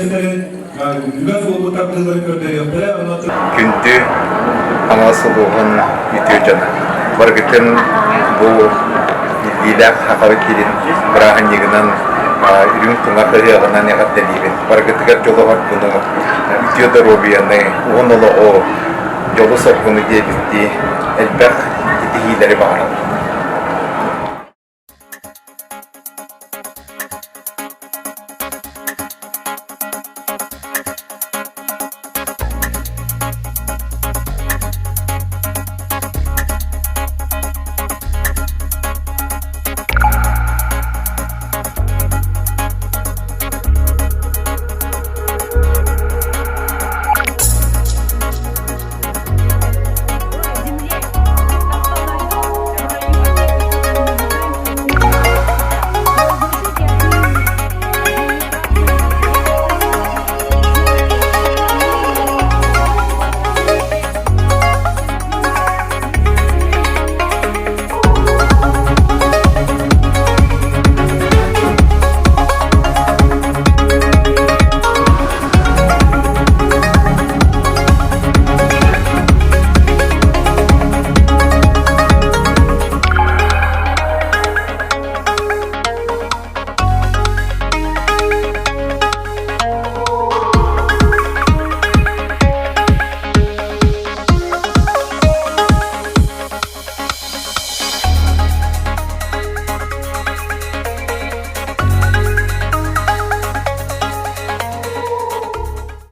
үгэстэрин, үгэс буолбут тардыыларын көрдөрүөхтэрэ. Күндү Хаҥалас улууһун үтүө дьоно! Барыгытын бу биллиилээх Сахабыт сирин бырааһынньыгынан үрүҥ тунах ыһыаҕынан эҕэрдэлиибин! Барыгытыгар дьолу-соргуну, үтүө доруобуйаны, уһун олоҕу, дьолу-соргуну диэбиттии элбэх ситиһиилэри баҕарабын!